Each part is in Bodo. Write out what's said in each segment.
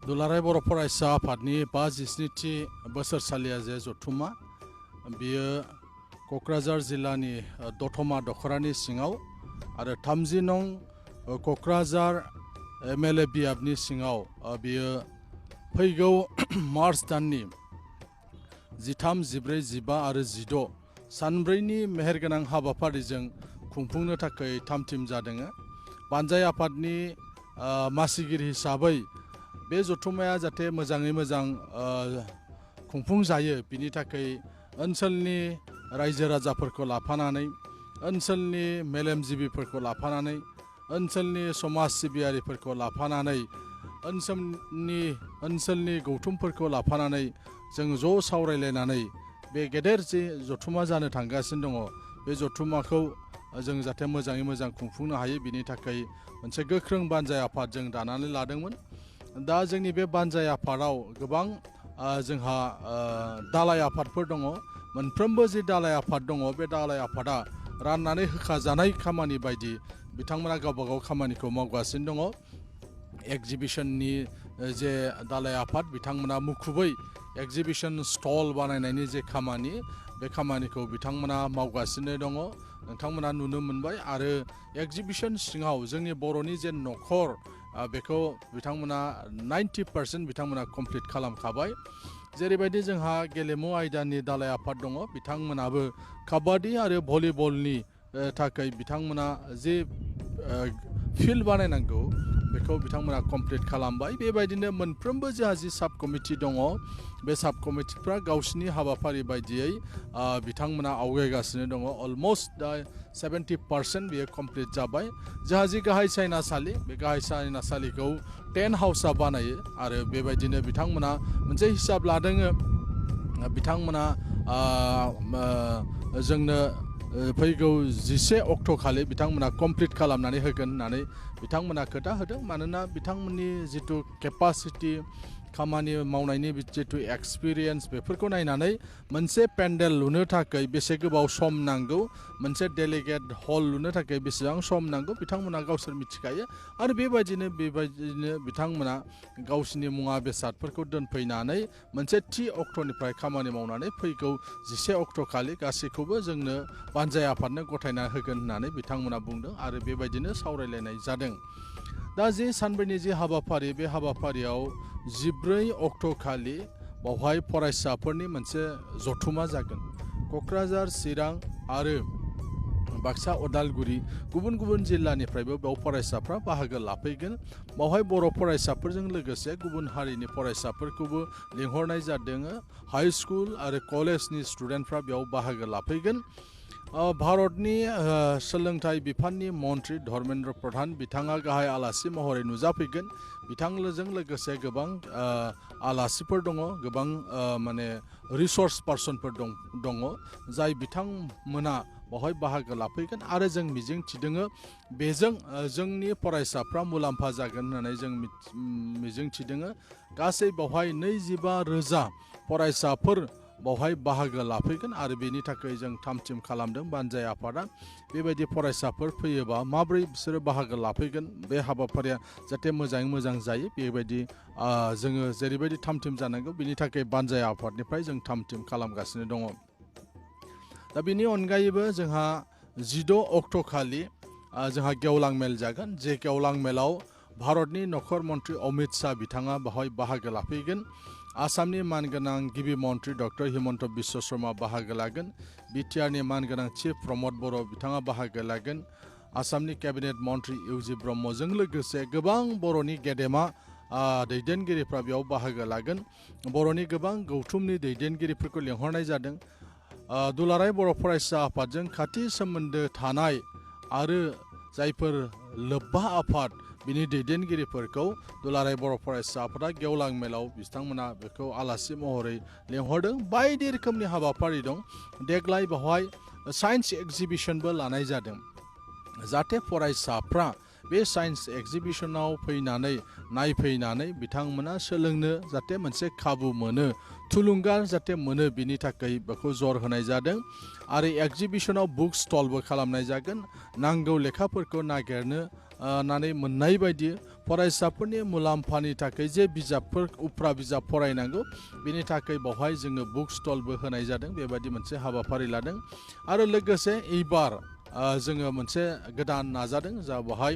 दुलाराय बर' फरायसा आफादनि 57थि बोसोरसालिया जे जथुमा बियो क'क्राझार जिल्लानि दतमा दखरानि सिङाव आरो 30 नं क'क्राझार MLA बियाबनि सिङाव बियो फैगौ मार्च दाननि 13, 14, 15 आरो 16 सानब्रैनि मेहेरगोनां हाबाफारिजों खुंफुंनो थाखाय थामथिम जादों। बानजाय आफादनि मासिगिरि हिसाबै बे जथुमाया जाहाथे मोजाङै मोजां खुंफुं जायो बिनि थाखाय ओनसोलनि रायजो राजाफोरखौ लाफानानै ओनसोलनि मेलेमजिबिफोरखौ लाफानानै ओनसोलनि समाज सिबियारिफोरखौ लाफानानै ओनसोलनि गौथुमफोरखौ लाफानानै जों ज' सावरायलायनानै बे गेदेर जे जथुमा जानो थांगासिनो दङ बे जथुमाखौ जों जाहाथे मोजाङै मोजां खुंफुंनो हायो बिनि थाखाय मोनसे गोख्रों बानजाय आफाद जों दानानै लादोंमोन। दा जोंनि बे बानजाय आफादाव गोबां जोंहा दालाय आफादफोर दङ। मोनफ्रोमबो जि दालाय आफाद दङ बे दालाय आफादा राननानै होखाजानाय खामानि बायदि बिथांमोना गावबा गाव खामानिखौ मावगासिनो दङ। एक्जिबिशननि जे दालाय आफाद बिथांमोना मुखुबै एक्जिबिशन स्टल बानायनायनि जे खामानि बे खामानिखौ बिथांमोना मावगासिनो दङ। नोंथांमोना नुनो मोनबाय आरो एक्जिबिशन सिङाव जोंनि बर'नि जे नखर बेखौ बिथांमोना 90% बिथांमोना कमप्लिट खालामखाबाय। जेरैबायदि जोंहा गेलेमु आयदानि दालाय आफाद दङ बिथांमोनाबो काबादि आरो भलिबलनि थाखाय बिथांमोना जे फिल्ड बानायनांगौ बेखौ बिथांमोना कमप्लिट खालामबाय। बेबायदिनो मोनफ्रोमबो जोंहा जि साब कमिटि दङ बे साब कमिटिफ्रा गावसिनि हाबाफारि बायदियै बिथांमोना आवगायगासिनो दङ। अलमस्ट दा 70% बेयो कमप्लिट जाबाय। जोंहा जि गाहाय सायनासालि बे गाहाय सायनासालिखौ 10 हाउसआ बानायो आरो बेबायदिनो बिथांमोना मोनसे हिसाब लादों। बिथांमोना जोंनो फैगौ 11 अक्ट' खालि बिथांमोना कमप्लिट खालामनानै होगोन होननानै बिथांमोना खोथा होदों। मानोना बिथांमोननि जिथु केपासिटि खामानि मावनायनि जिथु एक्सपिरियेन्स बेफोरखौ नायनानै मोनसे पेन्डेल लुनो थाखाय बेसे गोबाव सम नांगौ, मोनसे डेलिगेट हल लुनो थाखाय बेसेबां सम नांगौ बिथांमोना गावसोर मिथिखायो। आरो बेबायदिनो बिथांमोना गावसिनि मुवा बेसादफोरखौ दोनफैनानै मोनसे थि अक्ट'निफ्राय खामानि मावनानै फैगौ 11 अक्ट' खालि गासैखौबो जोंनो बानजाय आफादनो गथायना होगोन होननानै बिथांमोना बुंदों आरो बेबायदिनो सावरायलायनाय जादों। दा जे सानब्रैनि जे हाबाफारि बे हाबाफारियाव 14 अक्ट' खालि बावहाय फरायसाफोरनि मोनसे जथुमा जागोन। क'क्राझार, चिरां आरो बाक्सा, उदालगुरि गुबुन गुबुन जिल्लानिफ्रायबो बेयाव फरायसाफ्रा बाहागो लाफैगोन। बावहाय बर' फरायसाफोरजों लोगोसे गुबुन हारिनि फरायसाफोरखौबो लिंहरनाय जादों। हाइ स्कुल आरो कलेजनि स्टुडेन्टफ्रा बेयाव बाहागो लाफैगोन। भारतनि सोलोंथाइ बिफाननि मन्त्रि धर्मेन्द्र प्रधान बिथाङा गाहाय आलासि महरै नुजाफैगोन। बिथांजों लोगोसे गोबां आलासिफोर दङ, गोबां माने रिसर्स पार्सनफोर दङ जाय बिथांमोना बावहाय बाहागो लाफैगोन आरो जों मिजिं थिदों बेजों जोंनि फरायसाफ्रा मुलाम्फा जागोन होननानै जों मिजिं थिदों। गासै बावहाय 25,000 फरायसाफोर बावहाय बाहागो लाफैगोन आरो बेनि थाखाय जों थामथिम खालामदों बानजाय आफादा। बेबायदि फरायसाफोर फैयोबा माब्रै बिसोरो बाहागो लाफैगोन बे हाबाफारिया जाहाथे मोजाङै मोजां जायो बेबायदि जोङो जेरैबायदि थामथिम जानांगौ बिनि थाखाय बानजाय आफादनिफ्राय जों थामथिम खालामगासिनो दङ। दा बेनि अनगायैबो जोंहा 16 अक्ट' खालि जोंहा गेवलां मेल जागोन। जे गेवलां मेलाव भारतनि नखर मन्त्रि अमित शाह बिथाङा बावहाय बाहागो लाफैगोन। आसामनि मानगोनां गिबि मन्त्रि डक्टर हिमन्त बिश्व शर्मा बाहागो लागोन। बिटिआरनि मानगोनां चिफ प्रमद बर' बिथाङा बाहागो लागोन। आसामनि केबिनेट मन्त्रि इउजि ब्रह्मजों लोगोसे गोबां बर'नि गेदेमा दैदेनगिरिफ्रा बेयाव बाहागो लागोन। बर'नि गोबां गौथुमनि दैदेनगिरिफोरखौ लिंहरनाय जादों। दुलाराय बर' फरायसा आफादजों खाथि सोमोन्दो थानाय आरो जायफोर लोब्बा आफाद बिनि दैदेनगिरिफोरखौ दुलाराय बर' फरायसा आफादा गेवलां मेलाव बिथांमोना बेखौ आलासि महरै लिंहरदों। बायदि रोखोमनि हाबाफारि दं। देग्लाय बेवहाय साइन्स एक्जिबिशनबो लानाय जादों जाहाथे फरायसाफ्रा बे साइन्स एक्जिबिशनाव फैनानै नायफैनानै बिथांमोना सोलोंनो जाहाथे मोनसे खाबु मोनो, थुलुंगा जाहाथे मोनो बिनि थाखाय बेखौ जर होनाय जादों। आरो एक्जिबिशनाव बुक स्टलबो खालामनाय जागोन। नांगौ लेखाफोरखौ नागिरनानै मोननाय बायदि फरायसाफोरनि मुलाम्फानि थाखाय जे बिजाबफोर उफ्रा बिजाब फरायनांगौ बेनि थाखाय बावहाय जोङो बुक स्टलबो होनाय जादों बेबायदि मोनसे हाबाफारि लादों आरो लोगोसे एबार जोङो मोनसे गोदान नाजादों जा बावहाय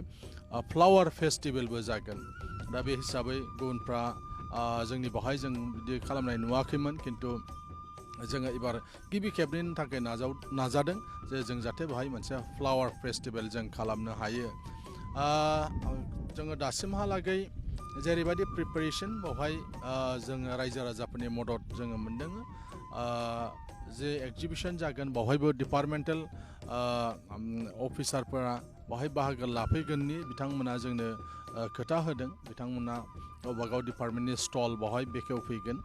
फ्लावार फेस्टिभेलबो जागोन दा बे हिसाबै गुबुनफ्रा जोंनि बावहाय जों बिदि खालामनाय नुवाखैमोन खिन्थु जोङो एबार गिबि खेबनि थाखाय नाजादों जे जों जाहाथे बेहाय मोनसे फ्लावार फेस्टिभेल जों खालामनो हायो जोङो दासिमहालागै जेरैबायदि प्रिपारेसन बावहाय जोङो रायजो राजाफोरनि मदद जोङो मोनदों जे एक्जिबिसन जागोन बावहायबो डिपार्टमेन्टेल अफिसारफोरा बावहाय बाहागो लाफैगोननि बिथांमोना जोंनो खोथा होदों बिथांमोना गावबागाव डिपार्टमेन्टनि स्टल बावहाय बेखेवफैगोन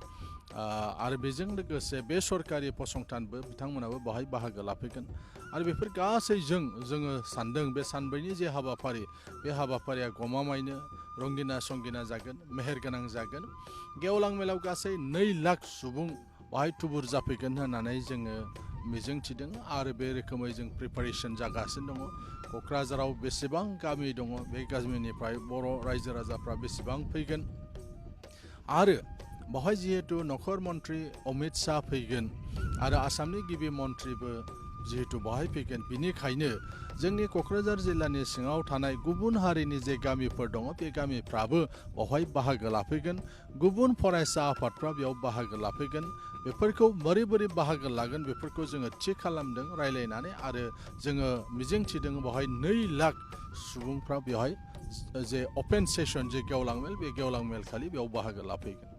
आरो बेजों लोगोसे बे सरकारि फसंथानबो बिथांमोनाबो बावहाय बाहागो लाफैगोन आरो बेफोर गासैजों जोङो सानदों बे सानब्रैनि जे हाबाफारि बे हाबाफारिया गमामायैनो रंगिना संगिना जागोन मेहेरगोनां जागोन गेवलां मेलाव गासै 2 लाख सुबुं बाहाय थुबुर जाफैगोन होननानै जोङो मिजिंथिदों आरो बे रोखोमै जों प्रिपारेसन जागासिनो दङ क'क्राझाराव बेसेबां गामि दङ बे गामिनिफ्राय बर' रायजो राजाफ्रा बेसेबां फैगोन आरो बावहाय जिहेतु नखर मन्त्रि अमित शाह फैगोन आरो आसामनि गिबि मन्त्रिबो जिहेतु बावहाय फैगोन बिनिखायनो जोंनि क'क्राझार जिल्लानि सिङाव थानाय गुबुन हारिनि जे गामिफोर दङ बे गामिफ्राबो बावहाय बाहागो लाफैगोन गुबुन फरायसा आफादफ्रा बेयाव बाहागो लाफैगोन बेफोरखौ बोरै बाहागो लागोन बेफोरखौ जोङो थि खालामदों रायलायनानै आरो जोङो मिजिंथिदों बावहाय 2 लाख सुबुंफ्रा बेवहाय जे अपेन सेसन जे गेवलां मेल बे गेवलां मेल खालि बेयाव बाहागो लाफैगोन